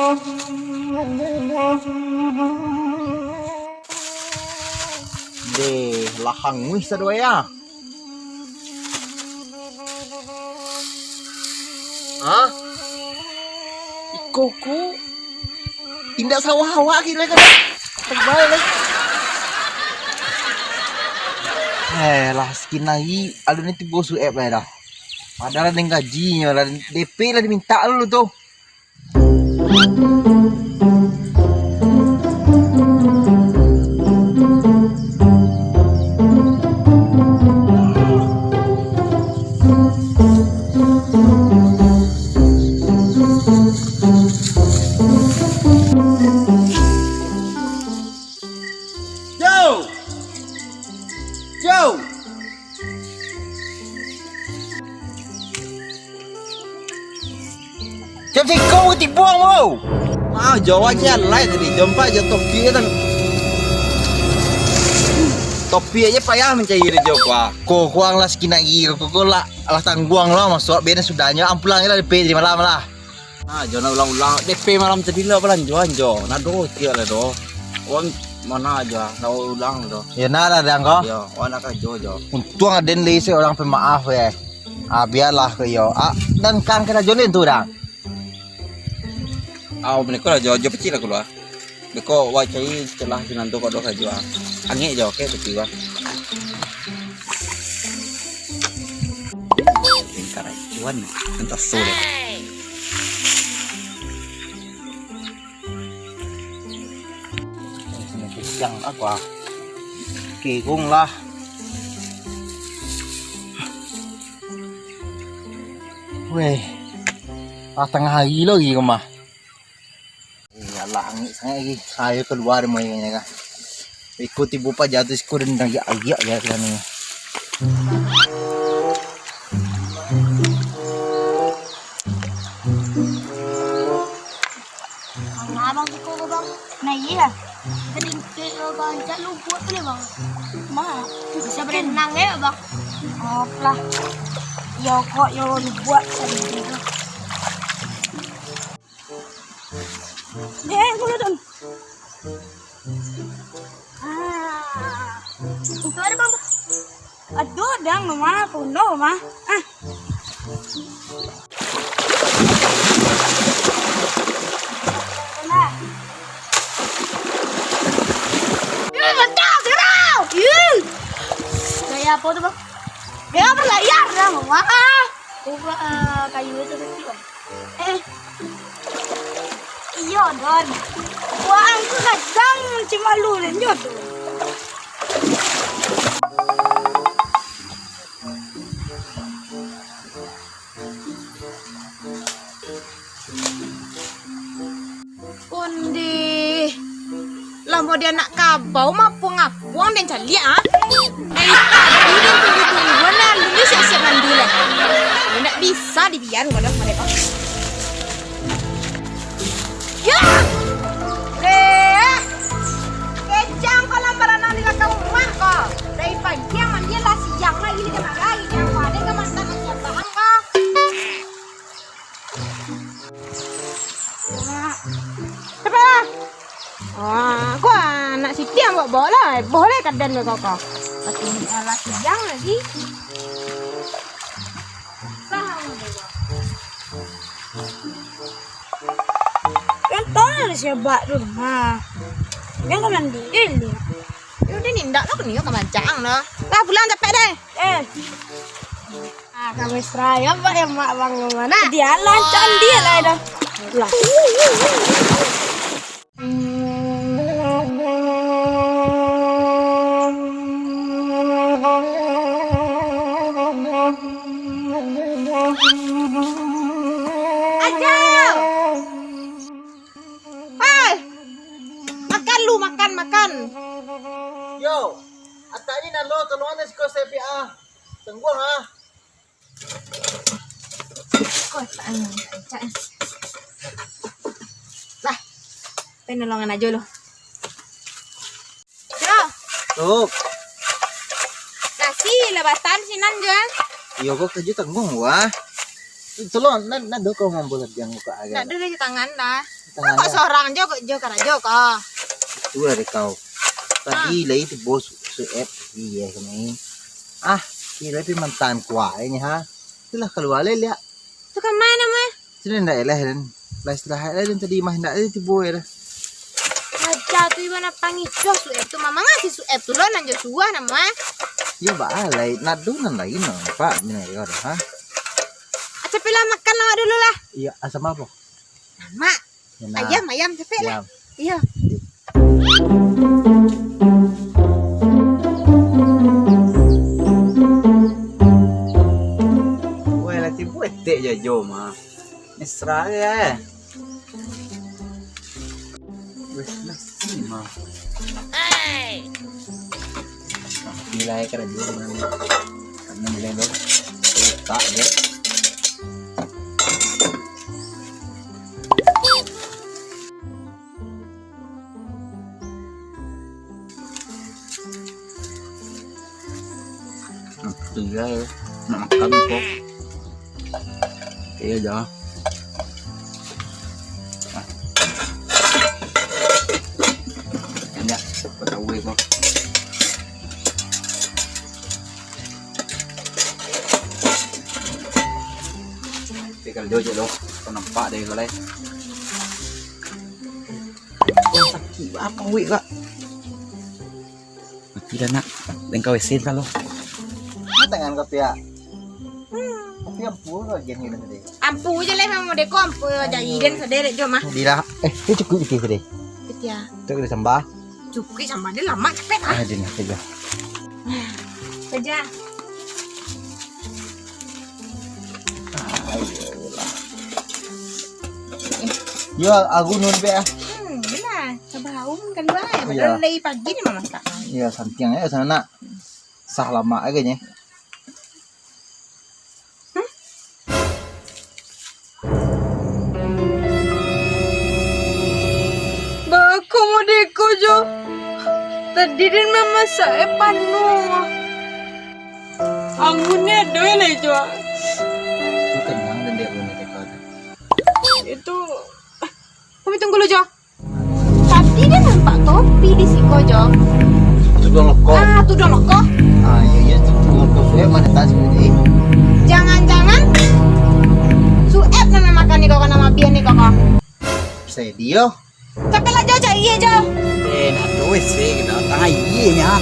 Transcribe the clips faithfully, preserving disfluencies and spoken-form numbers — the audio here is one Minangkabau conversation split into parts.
Deh, lah hanguih sadoe ah. Hah? Iko ko indak sawah awak kiro kan? Tebai lah. Eh, lah, sakian lai, alun tibo suep lai dah. Padahal lah den gajinyo, lah D P lah dimintak dulu tu. Yo! Yo! Jam siko tibuang mo. Ah, jo aja lai tadi. Jam ampek jo topi kan. Topi aja payah mancari dia jo kuah. Ko kuang lah sakian lai, ko, ko lah, lah tangguang lah masuak ben sudahnyo. Ampulang lah D P tadi malam lah. Nah, jo nak ulang-ulang. D P malam tadi lah balanjoan jo. Nah, do tiak lah do. Wan mana aja, nak ulang do. Ya, nah lah, dang ko. Ya, wan nak karajo jo. Untuang aden lai se urang pemaaf, weh. Ah, bialah ko iyo. Ah, dan kan karajo ni tu, dang. Ah, beko lah jo, jo pecik lah kalua. Beko, wak cari celah sinan tu kok do karajo, ah. Angek jo, oke, tapi, wah. Tingkah racuan, entah sulit. Sini pisang aku, ah. Kegong lah. Weh, lah tangah hari lo lagi rumah. Eh, alah, angek sangaik lagi. Ayo kalua deh, main kan. Iko tibo paja tu, siko den agiak-agiak je kan ni. Abang siko ko, Bang. Nah, iya. Kelingkik lo, Bang. Cak lubuak tu lah, Bang. Ma, bisa berenang ya, Bang? Oh, lah. Yo kok, yo lubuak tadi tu. Eh, mulu dong. Ah, itu ada, Bang. Aduh, dang, mah, penuh, mah. Ah. Nah. Eh, mantap, sekarang. Ih. Gaya apa tu, Bang? Gaya berlayar, dang, mah. Coba, ah, kayu itu kecil, Bang. Eh. Iyo, Don. Wah, angku kadang cuma lu dan nyo tu. Ondeh. Lah mau dia nak kabau, mapuang-apuang den caliak, ah. Dari tadi den tunggu-tunggu, nah, lu ni siap-siap mandi lah. Ndak bisa dibian, kau dah, mereka. Ya! Leh! Kecang kau lah baranang di lakang rumah kau. Dari pagi yang mandi lah siang lagi, ni kena lagi, ni apa? Ada ke mantan nak siap tahan kau? Cepatlah. Ah, kau anak siti yang bawa-bawa lah. Boh lah kadan kau, kau. Tapi ni alah siang lagi. Yang tahu lah siapa tu. Ha. Yang kau mandi dia. Ya udah, nindak lah, kau ni kau mancang lah. Lah, pulang capek deh. Eh. Ah, kami serayam, Pak, ya, Mak, Bang, mana? Dia lancang dia lah, dah. Lah. Aja! Hei! Makan lu, makan, makan. Yo, atak ni nalo, tolongan siko sepi ah. Tengguang ah. Kau tak angin, cak. Lah, penolongan aja lo. Yo. Tuh. Nasi lah batal sinan je. Iyo, kok kerja tanggung wah. Tolong, nak, nak do kau mampu latihan muka agak. Nak do kerja tangan lah. Kok sorang jo, kok jo karajo ko? Itulah dek kau. Tadi lai tibo su-, Sueb, iyo kami. Ah, kiro pi mantan kuainyo, ha. Itulah kalua lai liak. Tu ka ma, mah? Sudah ndak eleh, den. Lah istirahat lah, den, tadi mah ndak, eh, tibo ya dah. Aja tu iba nak pangicuah Sueb tu, mama ngasi Sueb tu lo nan jo suah nama. Yo, baalai, nak do nan lain, nampak, minai kau dah, ha? Aca pila makan lawak dulu lah. Iya, asam apa? Lamak. Nah. Ayam, ayam, capek lah. Ayam. Iya. Weh, lah tibo etek jo mah. Mesra je, eh. Weh, nasi mah. Nilai karajo mah. Karena nilai tu. Tak je. Tiga ya, nak makan kok. Iya dah. Banyak, ketahui kok. Tinggal jojok doh, kau nampak deh kau lai. Sakik apa wik kak? Mati dah nak, lengkau esen kalau. Ini tangan kau pihak. Tapi ampu kau agian ni tadi. Ampu je lah, memang deko ampu jadi dan sadek jo mah. Dilah, eh, ini cukup sikit tadi. Betul. Tak ada sambal. Cukuik sambal dia lamak capek lah. Ah, dia nak kerja. Kerja. Yo, aku nun pe ah. Hmm, benar. Sabar, um, kan baik. Padahal dari pagi ni mamasak. Iya, santiang ya sana nak. Sah lamak agaknya. Baa kok modeko jo? Tadi den mamasak e panuah. Anggunnyo ado lai jo. Tu kenyang den dek anggun teko tu. Itu. Tapi tunggu lu jo. Tadi den nampak topi di siko jo. Tudung loko. Ah, tudung loko. Ah, iyo, iyo, tudung loko Sueb mah datang siko tadi. Jangan-jangan Sueb nan mamakan ni koko, nan mabiah ni koko. Bisa jadi yo. Capek lah jo, cari aja. Eh, nak duit sih, kita datang aja nya.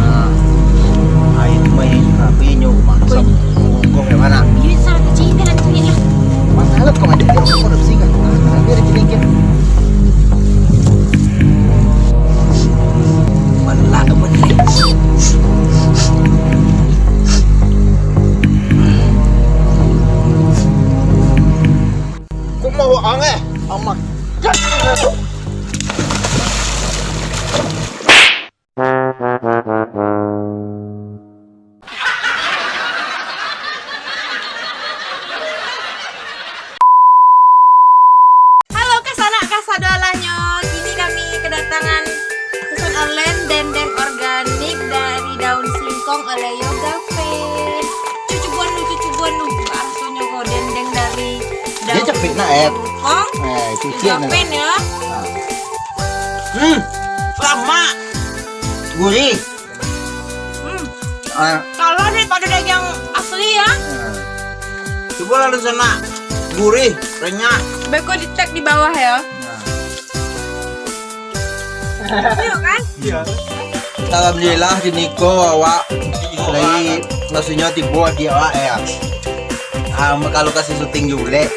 Nah, air main, tapi nyo masak. Kongkong yang mana? Ini salah kecil kan, cari lah. Mana lah kau ada dia, kau ada singgah. Nah, biar kini kan. Malah teman ni. Kok mau ang eh? Amat. Halo, kasanak kasadolahnyo. Kini kami kedatangan pesan online dendeng organik dari daun singkong oleh Yoga Pen. Cucubuan lu, cucubuan lu. Rasonyo ko dendeng dari daun singkong. Dia capek nak, eh? Eh, cuci Yoga Pen, ya. Ah. Hmm, lamak. Gurih. Hmm. Ah. Kalau daripada daging asli ya. Ah. Cubo lah di sana. Gurih, renyah. Beko di tag di bawah ya. Nah. Iya kan? Iya. Alhamdulillah, kini ko awak lai, maksudnyo tibo di awak ya. Ah, kalau kasih syuting juga.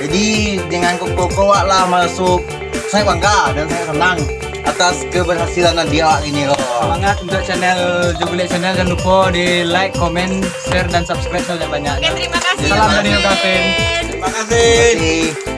Jadi, dengan koko-koko awak lah masuk, sangat bangga dan sangat senang atas keberhasilan nan di awak kini ko. Semangat untuk channel Jogulek Channel, jangan lupa di like, comment, share, dan subscribe sebanyak-banyaknya. Oke, terima kasih. Salam dari Yoga Pen. Terima kasih. Terima kasih.